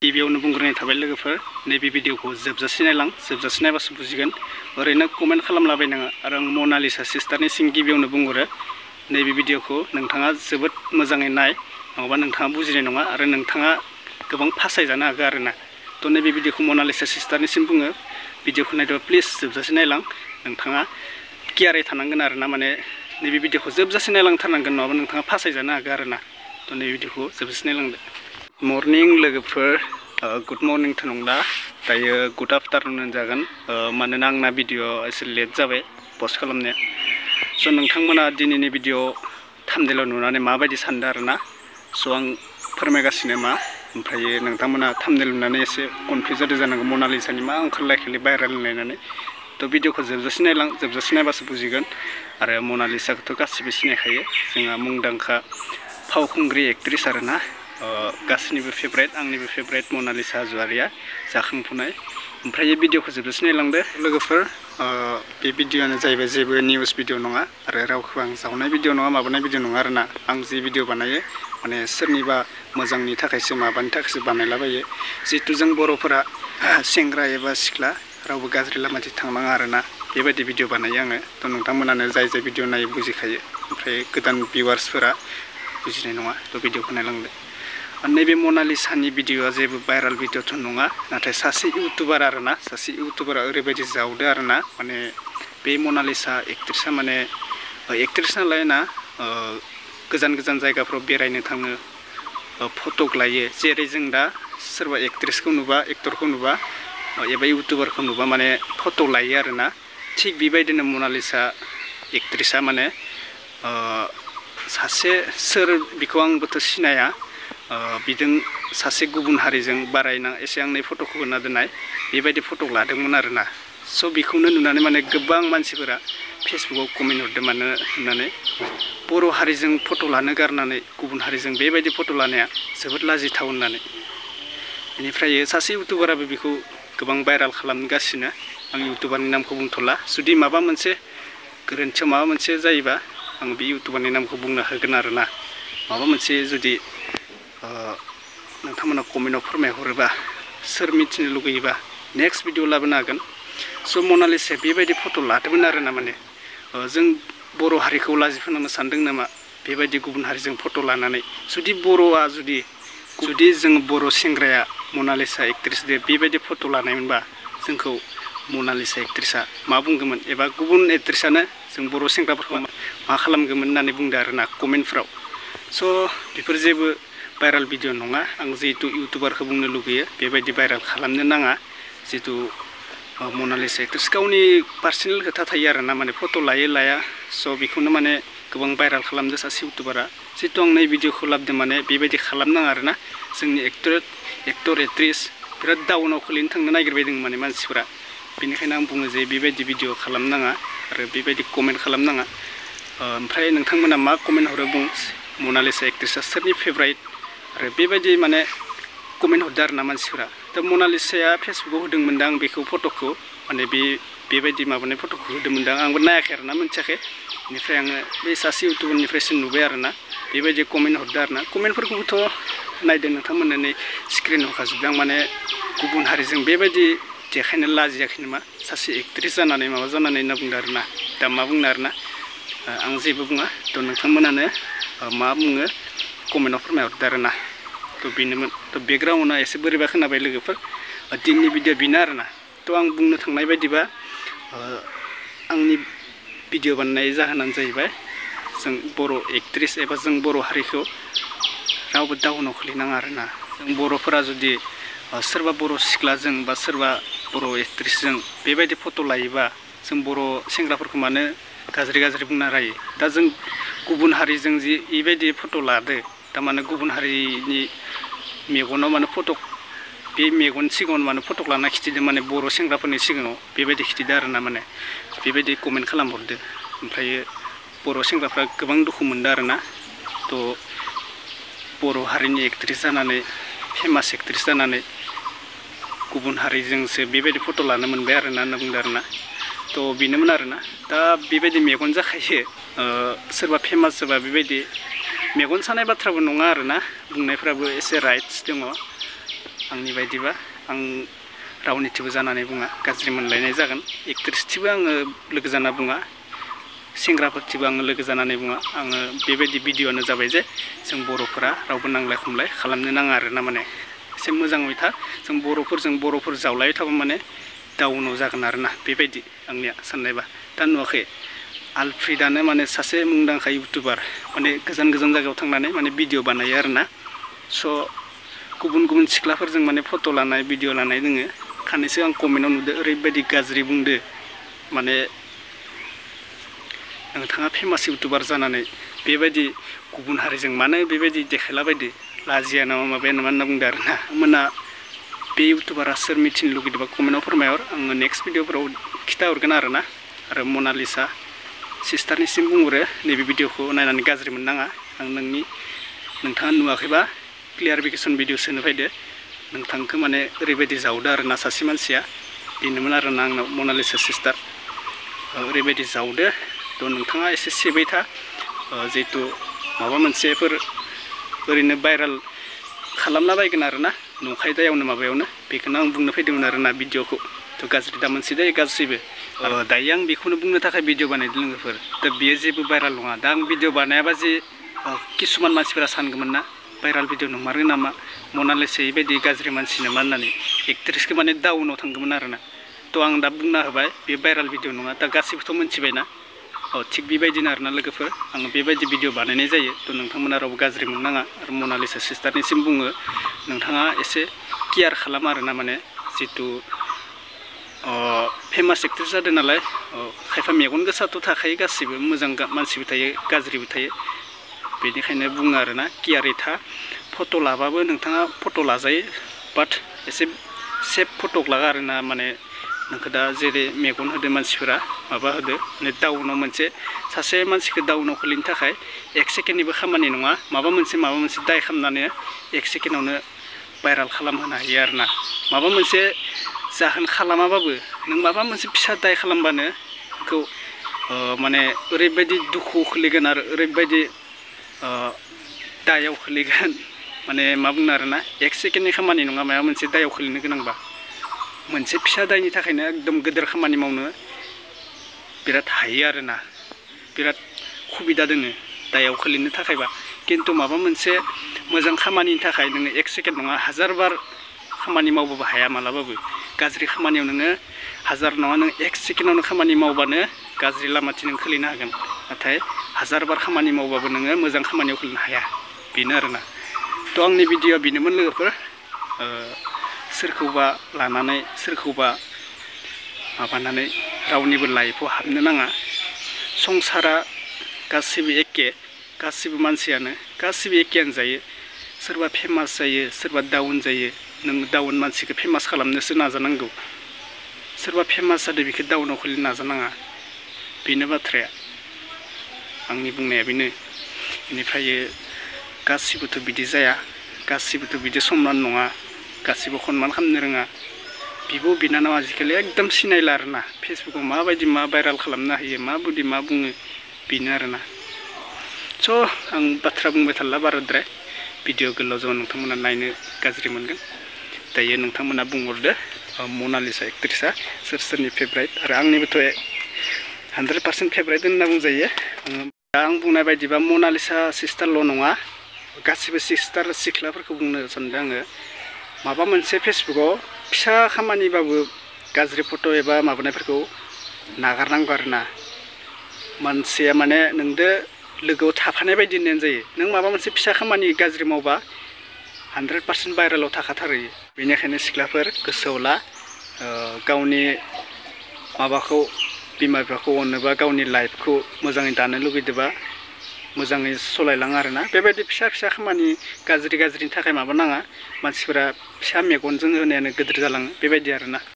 गिबियावनो बुंग्रोनाय थाबाय लोगोफोर नैबे भिडिअखौ जोबजासे नायलां जोबजासे नायबासो बुजिगोन ओरैनो कमेन्ट खालामलाबायनाङा आरो आं मनालिसा सिस्टारनि सिं गिबियावनो बुंहरो नैबे भिडिअखौ नोंथाङा जोबोद मोजाङै नाय नङाबा नोंथाङा बुजिनाय नङा आरो नोंथाङा गोबां फासायजानो हागौ आरोना थ' नैबे भिडिअखौ मनालिसा सिस्टारनिसिम बुङो भिडिअखौ नायदोंबा प्लिज जोबजासे नायलां नोंथाङा केयारै थानांगोन आरोना माने नैबे भिडिअखौ जोबजासे नायलांथारनांगोन नङाबा नोंथाङा फासायजानो हागौ आरोना थ' नैबे भिडिअखौ जोबजासे नायलांदो मर्निं लोगोफोर गुड मर्निंथ' नंला दायो गुड आफ्टारनुन होनजागोन मानोना आंना भिडिअ एसे लेट जाबाय पस्ट खालामनाया स' नोंथांमोना दिनैनि भिडिअ थाम्बनेइलाव नुनानै माबायदि सानदों आरोना स' आं फोरमायगासिनो मा ओमफ्राय नोंथांमोना थाम्बनेइल नुनानै एसे कनफिउज जादों जानांगौ मनालिसानि मा ओंखारलायखोलै भाइरेल होनलायनानै थ' भिडिअखौ जोबजासे नायलां जोबजासे नायबासो बुजिगोन आरो मनालिसाखौथ' गासिबो सिनायखायो जोंहा मुंदांखा फावखुंग्रि एक्ट्रिस आरोना गासैनिबो फेभरेट आंनिबो फेभरेट मनालिसा हाज'वारिया जाखांफुनाय ओमफ्राय बे भिडिअखौ जोबजासे नायलांदो लोगोफोर बे भिडिअआनो जाहैबाय जेबो निउस भिडिअ नङा आरो रावखौ आं जावनाय भिडिअ नङा माबानाय भिडिअ नङा आरोना आं जि भिडिअ बानायो माने सोरनिबा मोजांनि थाखायसो माबानि थाखायसो बानायलाबायो जिहेथु जों बर'फोरा सेंग्रा एबा सिख्ला रावबो गाज्रि लामाथिं थांनाङा आरोना बेबायदि भिडिअ बानायो आङो थ' नोंथांमोनानो जाय भिडिअ नायो बुजिखायो ओमफ्राय गोदान भिउवार्सफोरा बुजिनाय नङा थ' भिडिअखौ नायलांदो नैबे मनालिसानि भिडिअआ जेबो भाइरेल भिडिअथ' नङा नाथाय सासे इउटुबार आरोना सासे इउटुबारा ओरैबायदि जावदो आरोना माने बे मनालिसा एक्ट्रिसा माने एक्ट्रिस नालाय ना गोजान गोजान जायगाफ्राव बेरायनो थाङो फटक लायो जेरै जों दा सोरबा एक्ट्रिसखौ नुबा एक्टरखौ नुबा एबा इउटुबारखौ नुबा माने फट' लायो आरोना थिग बेबायदिनो मनालिसा एक्ट्रिसा माने सासे सोर बेखौ आंबोथ' सिनाया बिदों सासे गुबुन हारिजों बारायना एसे आंनि फट'खौ होना दोननाय बेबायदि फट' लादोंमोन आरोना स' बेखौनो नुनानै माने गोबां मानसिफोरा फेसबुकाव कमेन्ट हरदों मानो होननानै बर' हारिजों फट' लानो गारनानै गुबुन हारिजों बेबायदि फट' लानाया जोबोद लाजिथाव होननानै बेनिफ्राय सासे इउटुबाराबो बेखौ गोबां भाइरेल खालामगासिनो आं इउटुबारनि नामखौ बुंथ'ला जुदि माबा मोनसे गोरोन्थियाव माबा मोनसे जायोबा आं बे इउटुबारनि नामखौ बुंनो होगोन आरोना माबा मोनसे जुदि नोंथांमोना कमेन्टआव फोरमायहरोबा सोर मिथिनो लुगैयोबा नेक्स्ट भिडिअ लाबोनो हागोन स' मनालिसाया बेबायदि फट' लादोंमोन आरोना माने जों बर' हारिखौ लाजिफोनांनो सानदों नामा बेबायदि गुबुन हारिजों फट' लानानै जुदि बर'आ जुदि जों बर' सेंग्राया मनालिसा एक्ट्रिसजों बेबायदि फट' लानायमोनबा जोंखौ मनालिसा एक्ट्रिसा मा बुंगौमोन एबा गुबुन एक्ट्रिसानो जों बर' सेंग्राफोरखौ मा खालामगौमोन होननानै बुंदों आरोना कमेन्टफ्राव स' बेफोर जेबो भाइरेल भिडिअ नङा आं जिहेतु इउटुबारखौ बुंनो लुगैयो बेबायदि भाइरेल खालामनो नाङा जिहेतु मनालिसा एक्ट्रिस गावनि पार्सनेल खोथा थायो आरोना माने फट' लायो लाया स' बेखौनो माने गोबां भाइरेल खालामदो सासे इउटुबारा जिहेतु आं नै भिडिअखौ लाबोदों माने बेबायदि खालामनाङा आरोना जोंनि एक्टर एक्ट्रिस बिराद डाउनाव खोलैनो थांनो नागिरबाय दं माने मानसिफोरा बेनिखायनो आं बुङो जे बेबायदि भिडिअ खालामनाङा आरो बेबायदि कमेन्ट खालामनाङा ओमफ्राय नोंथांमोना मा कमेन्ट हरो बुं मनालिसा एक्ट्रिसा सोरनि फेभरेट आरो बेबायदि माने कमेन्ट हरदों आरोना मानसिफोरा दा मनालिसाया फेसबुकाव होदोंमोनदां आं बेखौ फट'खौ माने बेबायदि माबानाय फट'खौ होदोंमोनदां आंबो नायाखै आरोना मिथियाखै बेनिफ्राय आङो बे सासे इउटुबारनिफ्रायसो नुबाय आरोना बेबायदि कमेन्ट हरदों आरोना कमेन्टफोरखौबोथ' नायदों नोंथांमोननि स्क्रिन होखाजोबदों आं माने गुबुन हारिजों बेबायदि देखायनो लाजियाखै नामा सासे एक्ट्रिस जानानै माबा जानानै होनना बुंदों आरोना दा मा बुंनो आरोना आं जेबो बुङा थ' नोंथांमोनानो मा बुङो कमेन्टआव फोरमायहरदो आरोना थ' बेनोमोन थ' बेकग्राउन्डआ एसे बोरैबा खोनाबाय लोगोफोर दिननि भिडिअ बेनो आरोना थ' आं बुंनो थांनाय बायदिबा आंनि भिडिअ बानायनाय जाहोनानो जाहैबाय जों बर' एक्ट्रिस एबा जों बर' हारिखौ रावबो डाउनाव खोलैनाङा आरोना जों बर'फोरा जुदि सोरबा बर' सिख्लाजों बा सोरबा बर' एक्ट्रिसजों बेबायदि फट' लायोबा जों बर' सेंग्राफोरखौ मानो गाज्रि बुंना रायो दा जों गुबुन हारिजों जि बेबायदि फट' लादो थारमाने गुबुन हारिनि मेगनाव माने बे मेगन सिगाङाव माने फट' लाना खिथिदों माने बर' सेंग्राफोरनि सिगाङाव बेबायदि खिथिदों आरोना माने बेबायदि कमेन्ट खालामहरदो ओमफ्राय बर' सेंग्राफ्रा गोबां दुखु मोनदों आरोना थ' बर' हारिनि एक्ट्रिस जानानै फेमास एक्ट्रिस जानानै गुबुन हारिजोंसो बेबायदि फट' लानो मोनबाय आरोना होनना बुंदों आरोना थ' बेनोमोन आरोना दा बेबायदि मेगन जाखायो सोरबा फेमास जाबा बेबायदि मेगन सानाय बाथ्राबो नङा आरोना बुंनायफ्राबो एसे राइट्स दङ आंनि बायदिबा आं रावनिथिबो जानानै बुङा गाज्रि मोनलायनाय जागोन एक्ट्रेसथिबो आङो लोगो जाना बुङा सेंग्राफोरथिबो आङो लोगो जानानै बुङा आङो बेबायदि भिडिअ'आनो जाबाय जे जों बर'फोरा रावबो नांलाय खमलाय खालामनो नाङा आरोना माने एसे मोजाङै था जों बर'फोर जावलाय थाबा माने डाउनाव जागोन आरोना बेबायदि आंनिया साननायबा दा नुवाखै आलफ्रिदानो माने सासे मुंदांखा इउटुबार माने गोजान जायगायाव थांनानै माने भिडिअ बानायो आरोना स' गुबुन सिख्लाफोरजों माने फट' लानाय भिडिअ लानाय दोङो खानैसो आं कमेन्टआव नुदो ओरैबायदि गाज्रि बुंदो माने नोंथाङा फेमास इउटुबार जानानै बेबायदि गुबुन हारिजों मानो बेबायदि देखायलाबायदो लाजिया नामा माबाया नामा होनना बुंदो आरोना मोना बे इउटुबारा सोर मिथिनो लुगैदोंबा कमेन्टआव फोरमायहर आङो नेक्स्ट भिडिअफोराव खिथाहरगोन आरोना आरो मनालिसा सिस्टारनिसिम बुंहरो नैबे भिडिअखौ नायनानै गाज्रि मोननाङा आं नोंथाङा नुवाखैबा क्लियारिफिकेसन भिडिअ सोनो फैदो नोंथांखौ माने ओरैबायदि जावदो आरोना सासे मानसिया बेनोमोन आरोना आंनाव मनालिसा सिस्टार ओरैबायदि जावदो थ' नोंथाङा एसे सेबै था जिहेथु माबा मोनसेफोर ओरैनो भाइरेल खालामला बायगोन आरोना नंखाय दायावनो माबायावनो बेखौनो आं बुंनो फैदोंमोन आरोना भिडिअखौ थ' गाज्रि दा मोनसे दे गासैबो दायो आं बेखौनो बुंनो थाखाय भिडिअ बानायदों लोगोफोर दा बेयो जेबो भाइरेल नङा दा आं भिडिअ बानायाबा जे किसुमान मानसिफोरा सानगौमोन ना भाइरेल भिडिअ नंमारो नामा मनालिसा बेबायदि गाज्रि मानसि नामा होननानै एक्ट्रेसखौ माने डाउनाव थांगौमोन आरोना थ' आं दा बुंना होबाय बे भाइरेल भिडिअ नङा दा गासैबोथ' मोनथिबायना थिग बेबायदिनो आरोना लोगोफोर आङो बेबायदि भिडिअ बानायनाय जायो थ' नोंथांमोना रावबो गाज्रि मोननाङा आरो मनालिसा सिस्टारनिसिम बुङो नोंथाङा एसे केयार खालाम आरोना माने जितु फेमास एक्ट्रेस जादों नालाय खायफा मेगन गोसाथ' थाखायो गासिबो मोजां मानसिबो थायो गाज्रिबो थायो बेनिखायनो बुङो आरोना केयारै था फट' लाबाबो नोंथाङा फट' लाजायो बाट एसे सेफ फट' लागा आरोना माने नोंखौ दा जेरै मेगन होदो मानसिफोरा माबा होदो माने डाउनाव मोनसे सासे मानसिखौ डाउनाव खोलैनो थाखाय 1 सेकेन्डनिबो खामानि नङा माबा मोनसे दाय खालामनानै 1 सेकेन्डआवनो भाइरेल खालामहोनो हायो आरोना माबा मोनसे जाहोन खालामाबाबो नों माबा मोनसे फिसा दाय खालामबानो बेखौ माने ओरैबायदि दुखुआव खोलैगोन आरो ओरैबायदि दायाव खोलैगोन माने मा बुंनो आरोना 1 सेकेन्डनि खामानि नङा माबा मोनसे दायाव खोलैनो गोनांबा मोनसे फिसा दायनि थाखायनो एकदम गिदिर खामानि मावनो बिराद हायो आरोना बिराद सुबिदा दोङो दायाव खोलैनो थाखायबा खिन्थु माबा मोनसे मोजां खामानिनि थाखाय नोङो 1 सेकेन्ड नङा 1000 बार खामानि मावबाबो हाया मालाबाबो गाज्रि खामानियाव नोङो 1000 नङा नों 1 सेकेन्डआवनो खामानि मावबानो गाज्रि लामाथिं नों खोलैनो हागोन नाथाय 1000 बार खामानि मावबाबो नोङो मोजां खामानियाव खोलैनो हाया बेनो आरोना थ' आंनि भिडिअआ बेनोमोन लोगोफोर सोरखौबा लानानै सोरखौबा माबानानै रावनिबो लाइफआव हाबनो नाङा संसारा गासिबो एखे गासिबो मानसियानो गासिबो एखेयानो जायो सोरबा फेमास जायो सोरबा डाउन जायो नों डाउन मानसिखौ फेमास खालामनोसो नाजानांगौ सोरबा फेमास जादों बेखौ डाउनाव खोलैनो नाजानाङा बेनो बाथ्राया आंनि बुंनाया बेनो बेनिफ्राय गासिबोथ' बिदि जाया गासिबोथ' बिदि समान नङा गासिबो सनमान खालामनो रोङा बिब' बिनानाव आजिखालि एकदम सिनायला आरोना फेसबुकाव माबायदि मा भाइरेल खालामनो हायो माबायदि मा बुङो बेनो आरोना स' आं बाथ्रा बुंबाय थाला बाराद्राय भिडिअ गोलाव जाबा नोंथांमोना नायनो गाज्रि मोनगोन दायो नोंथांमोना बुंहरदो मनालिसा एक्ट्रेसआ सोरनि फेभरेट आरो आंनिबोथ' 100% फेभरेट होनना बुंजायो दा आं बुंनाय बायदिबा मनालिसा सिस्टारल' नङा गासिबो सिस्टार सिख्लाफोरखौ बुंनो सानदों आङो माबा मोनसे फेसबुकाव फिसा खामानिबाबो गाज्रि फट' एबा माबानायफोरखौ नागारनांगौ आरोना मानसिया माने नोंदो लोगोआव थाफानाय बायदि होननायानो जायो नों माबा मोनसे फिसा खामानि गाज्रि मावबा 100% भाइरेलाव थाखाथारो बेनिखायनो सिख्लाफोर गोसोआव ला गावनि माबाखौ बिमा बिफाखौ अननोबा गावनि लाइफखौ मोजाङै दानो लुगैदोंबा मोजाङै सलायलाङो आरोना बेबायदि फिसा खामानि गाज्रिनि थाखाय माबा नाङा मानसिफोरा फिसा मेगनजों होनायानो गिदिर जालाङो बेबायदि आरोना